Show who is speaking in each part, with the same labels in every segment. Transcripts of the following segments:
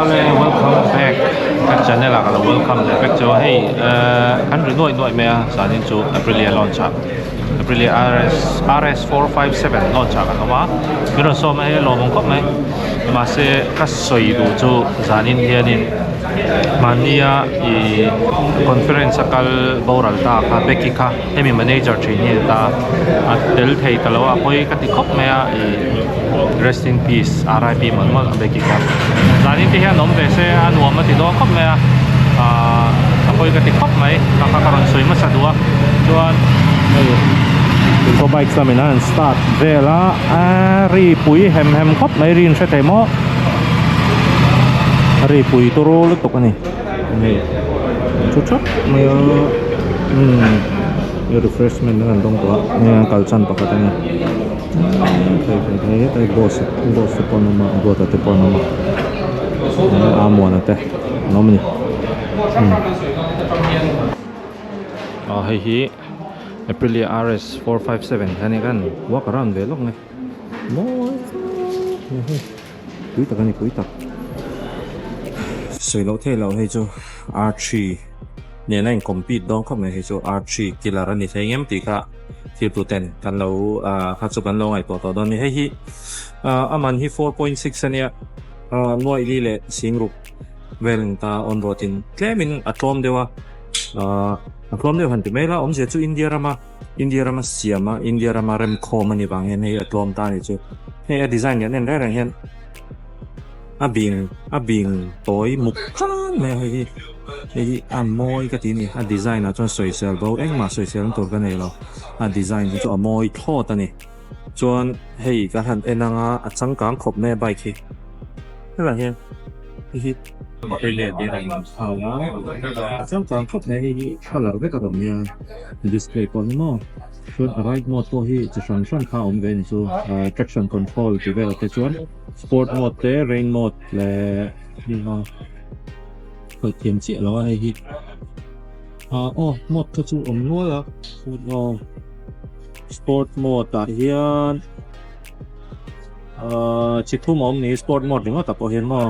Speaker 1: Awle welcome back ka channel ah ka lo welcome leh vek chu a hei ehh kan ri nuaih nuaih mai a zanin chu Aprilia launch ah Aprilia RS RS457 launch ah kan awm a min rawn sawm a hei a lawmawm khawp mai mahse ka sawi duh chu zanin hianin mahnia ih conference a kal boral ta kha Becky kha hemi manager thin hi a ni ta a tel thei ta lo a a pawi ka ti khawp mai a ih rest in peace RIP mawlh mawlh a Becky kha zanin te hian awm ve se a nuam a ti dawn khawp mai a ahh a pawi ka ti khawp mai ka kha ka rawn sawi hmasa duh a chuan hei tunpawh bike lamin an start vel a aaa ri pui hem hem khawp mai ri in hre thei maw ri pui turu lutuk a ni. Hei thu thap mai a umm refreshment an dawng tawh a hei an kal chhan pakhat a ni thei thei thei hetlai boss boss te pawh an awm a duata te pawh an awm a amuana te an awm a ni umm aw hei hi Aprilia RS 457 hian kan walk around ve lawk mai mawi mai hei. Pui tak a ni pui tak. Sawi loh theih loh hei chu R3 nen a in compete dawn khawp mai hei chu R3 killer a ni thei ngem tih kha thil tu ten kan lo ah kha chu kan lo ngaihtuah tawh dawn a ni. Hei hi ah a man hi 4.6 a nia ah nuaih li leh singruk vel in ta on road in tlem in a tlawm deuh a ah a tlawm deuh han ti mai la awmzia chu India rama India rama siam a India rama remkhawm a nih vang hian hei a tlawm ta a nih chu. Hei a design kan en reng reng hian a bing a bing tawi muk tlang mai a hei hi hei hi a mawi ka ti a ni a design ah chuan sawisel bo engmah sawisel na tur ka nei lo a design hi chu a mawi thlawt a ni chuan hei ka han en anga a changkang khawp mai a bike hi helaiah hian hei hi a changkang khawp mai hei hi colour vek a awm nia display pawh ni maw. Chuan a ride mode pawh hi chi hran hran kha a awm ve a ni chu ahh traction control tih vel te chuan sport mode te rain mode leh khawih thiam chiah lo a hei hi ah aw mode kha chu awm nual a aw sport mode ah hian ahh chi thum a awm ni sport mode ringawt ah pawh hian maw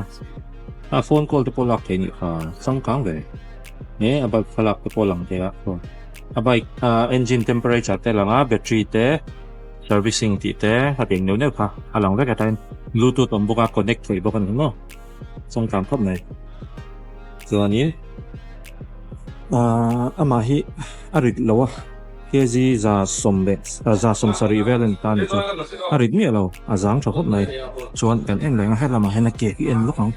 Speaker 1: a phone call te pawh lak theih a nih kha changkang ve e a bike thlalak te pawh lang thei a. A bike ah engine temperature te a lang a battery te servicing tih te a beng neuh neuh kha a lang vek a tain bluetooth awm bawk a connect theih bawk a ni maw changkang khawp mai chuanin ahh amah hi a rit lo a kg za sawm leh za sawm sarih vel a ni ta a ni chu a rit miah lo a zang tha khawp mai chuan kan en reng a helamah hian a ke hi en lawk ang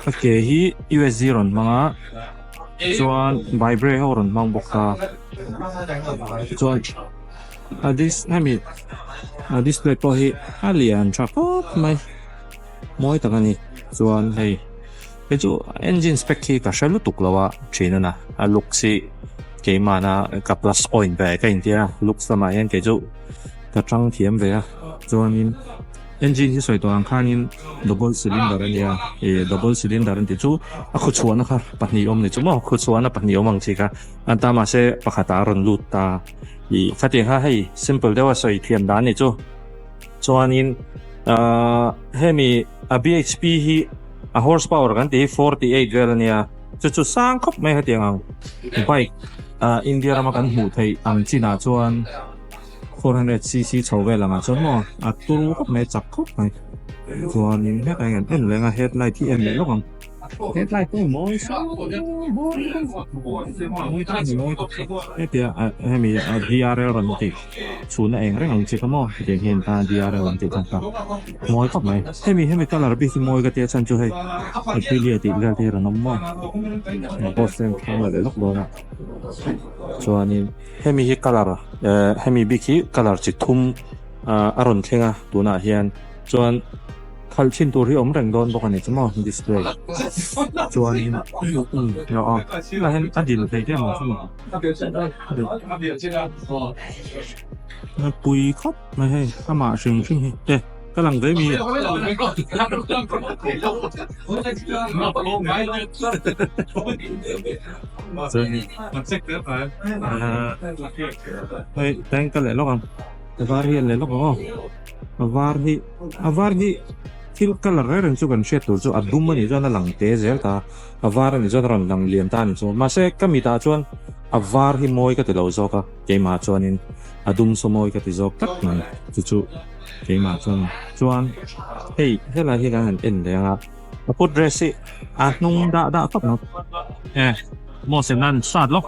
Speaker 1: a ke hi U_S_G rawn hmang a. Chuan vibrate ho rawn hmang bawk a chuan a dis hemi a display pawh hi a lian tha khawp mai mawi tak a ni chuan hei hei chu engine spec hi ka hre lutuk lo a thin a na a looks hi keimahna ka plus point ve ka intir a looks lamah hian kei chu ka tang thiam ve a chuanin. Engine hi sawi tawh ang khanin double cylinder a nia ih double cylinder an tih chu a khuchhuahna kha pahnih awm ni chu maw khuchhuahna pahnih awm ang chi kha an ta mahse pakhatah a rawn lut ta ih khatiang kha hei simple deuha sawi thiam dan ni chu chuanin ahh hemi a B_H_P hi a horse power kan tih hi 48 vel a nia chu chu sang khawp mai hetiang ang bike ah India rama kan hmuh theih ang chinah chuan. 400cc chho vel angah chuan maw a turu khawp mai a chak khawp mai chuanin hetah hian en reng a headlight hi en leh lawk ang headlight pawh hi mawi mawi tak a ni mawi tak hetia ah hemi a DRL rawn tih chhun a eng reng ang chi kha maw hetiang hian ta DRL an tih kha mawi khawp mai hemi hemi colour bik hi mawi ka tia chhan chu hei Aprilia tih vel te hi rawn awm maw boss te an thlang leh lawk dawn a chuanin. Hemi hi colour eh hemi bik hi colour chi thum ah a rawn thleng a tunah hian chuan khalh chhin tur hi awm reng dawn bawk a ni chu maw display chuanin aw tunah hian a dil thei te ang chu maw pui khawp mai hei amah hrim hrim hi e. Ka lang ve mi. Hei tank ka leh lawk ang. A var hi an leh lawk ang aw. A var hi a var hi. Thil colour reng reng chu kan hriat tur chu a dum a nih chuan a lang te zel ta, a var a nih chuan a rawn lang lian ta a ni chu. Mahse ka mitah chuan a var hi mawi ka ti lo zawk a, keimah chuanin a dum saw mawi ka ti zawk tlat mai chu chu keimah chuan chuan hei helai hi kan han en leh ang a, a foot rest hi a hnung dah dah khawp mai. E maw senan sat lawk.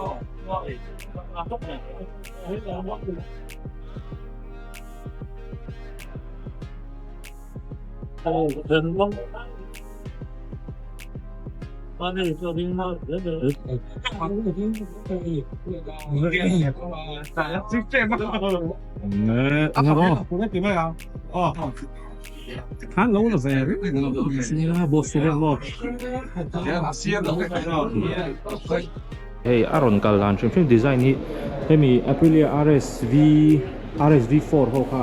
Speaker 1: Hei a rawn kal dan hrim hrim design hi hemi Aprilia RSV RSV4 ho kha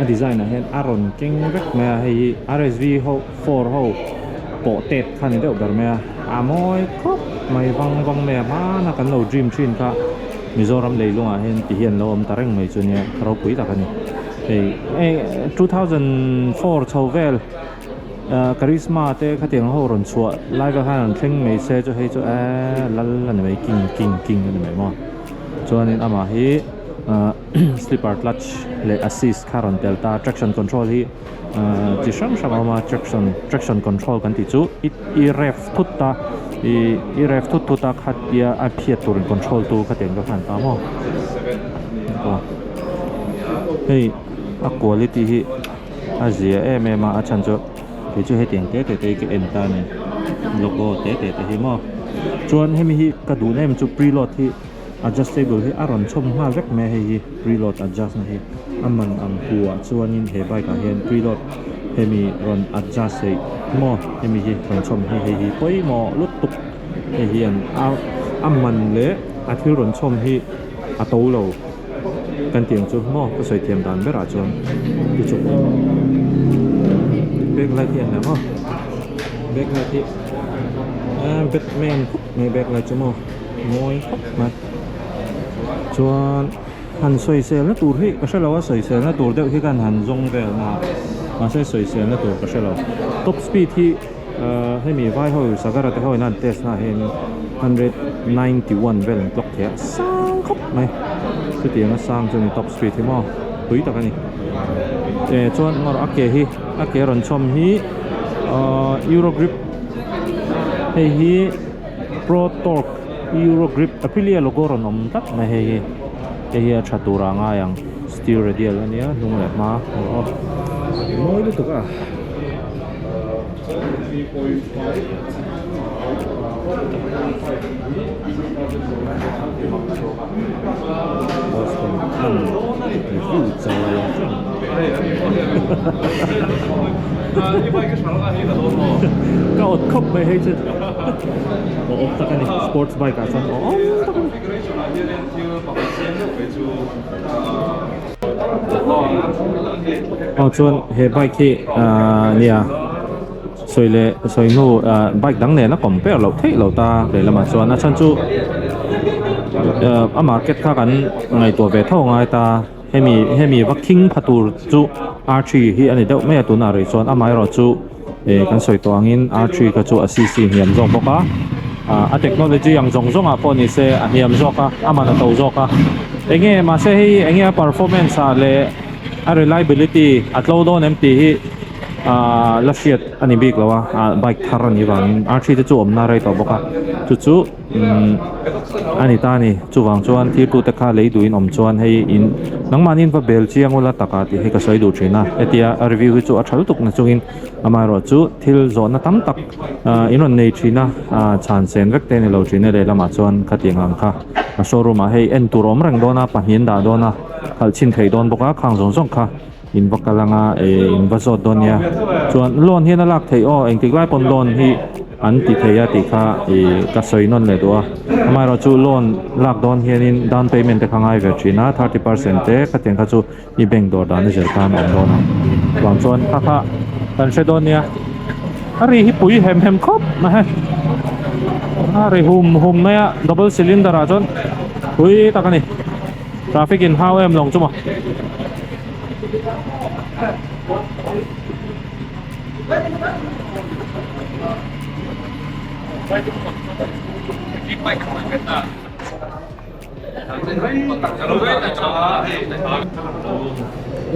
Speaker 1: a design ah hian a rawn keng vek mai a hei hi RSV ho four ho pawh tet kha ni deuh ber mai a a mawi khawp mai vang vang mai a hmana kan lo dream thin kha Mizoram leilungah hian ti hian lo awm ta reng mai chu nia ropui tak a ni hei 2004 chho vel. Karizma te khatiang ho rawn chhuah lai vel khan an thleng mai se chu hei chu eee lal a ni mai king king king a ni mai maw chuanin amah hi ahh slipper clutch leh assist kha rawn tel ta traction control hi ahh chi hrang hrang a awm a traction traction control kan tih chu i i rev thut a ih i rev thut thut a khatia a phiat turin control tu khatiang te khan ta maw hei a quality hi. A zia em em a a chhan chu kei chu hetiang te te te hi ka en ta a ni logo te te te hi maw chuan hemi hi ka duh na em chu preload hi adjustable hi a rawn chhawm nghal vek mai a hei hi preload adjust na hi a man ang hu ah chuanin he bike ah hian preload hemi rawn adjust theih maw hemi hi rawn chhawm hi hei hi pawimawh lutuk hei hian a a man leh a thil rawn chhawm hi a to lo. Kan tih ang chu maw ka sawi thiam dan berah chuan ti chuk back light hi a ni maw back light hi ah batman khawp mai back light chu maw mawi khawp mai chuan han sawisel na tur hi ka hre lo a sawisel na tur deuh hi khan han zawng vel a mahse sawisel na tur ka hre lo top speed hi ah hemi vai ho sagara te ho in an test na ah hian 191 vel an clock thei a sang khawp mai chutiang a sang chu a ni top speed hi maw tui tak a ni eh chuan ngaw a ke hi a ke rawn chhawm hi ahh euro grip hei hi pro torque euro grip aprilia logo rawn awm tlat mai hei hi hei hi a tha tur ah a ngai ang steel radial a nia hnung leh hma aw mawi lutuk a. Ka awt khawp mai hei chu aw awm tak a ni sports bike ah chuan aw awm tak a ni. Aw chuan he bike hi ahh nia sawi leh sawi hnu ahh bike dang nen a compare loh theih loh ta lehlamah chuan a chhan chu ahh a market kha kan ngaihtuah ve tho ngai ta hemi hemi va khing pha tur chu R three hi a ni deuh mai a tunah rih chuan amaherawh chu eh kan sawi tawh angin R three kha chu a cc hniam zawk bawk a ah a technology ang zawng zawng ah pawh ni se a hniam zawk a a man a to zawk a enge mahse hei enge a performance ah leh a reliability a tlo dawn em tih hi ah la hriat a ni bik lo a ah bike thar a nih vangin R three te chu awmna rei tawh bawk a chu chu umm a ni ta a ni chuvang chuan thirtu te kha lei duhin awm chuan hei in nangmahni va bel chiang ula taka tih hi ka sawi duh thin a hetia a review hi chu a tha lutuk na chungin amaherawh chu thil zawhna tam tak ah in rawn nei thin a ah chhan sen vek te a ni lo thin a lehlamah chuan khatiang ang kha a showroom ah hei en tur a awm reng dawn a pahnih an dah dawn a khalh chhin theih dawn bawk a khang zawng zawng kha in va kal anga eh in va zawt dawn nia chuan loan hian a lak theih aw engtik lai pawn loan hi an ti thei a tih kha ih ka sawi nawn leh duh a amaherawh chu loan lak dawn hianin down payment te kha ngai ve thin a thirty percent te khatiang kha chu i bank dawr dan a zir khan a awm dawn a vang chuan kha kha kan hre dawn nia a ri hi pui hem hem khawp mai a a ri hum hum mai a double cylinder ah chuan pui tak a ni. Traffic in hau em lawng chu maw. Ei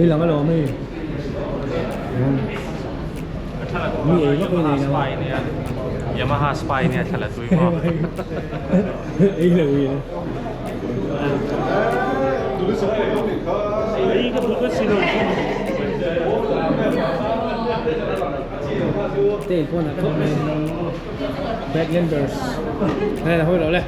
Speaker 1: lang alawm hei. Mi ei vak mai nei lo.
Speaker 2: Yamaha spy nia thla la tui maw.
Speaker 1: Ei lo hi. Te pawh na khawp mai. Badlanders. Nai la hawi lo le.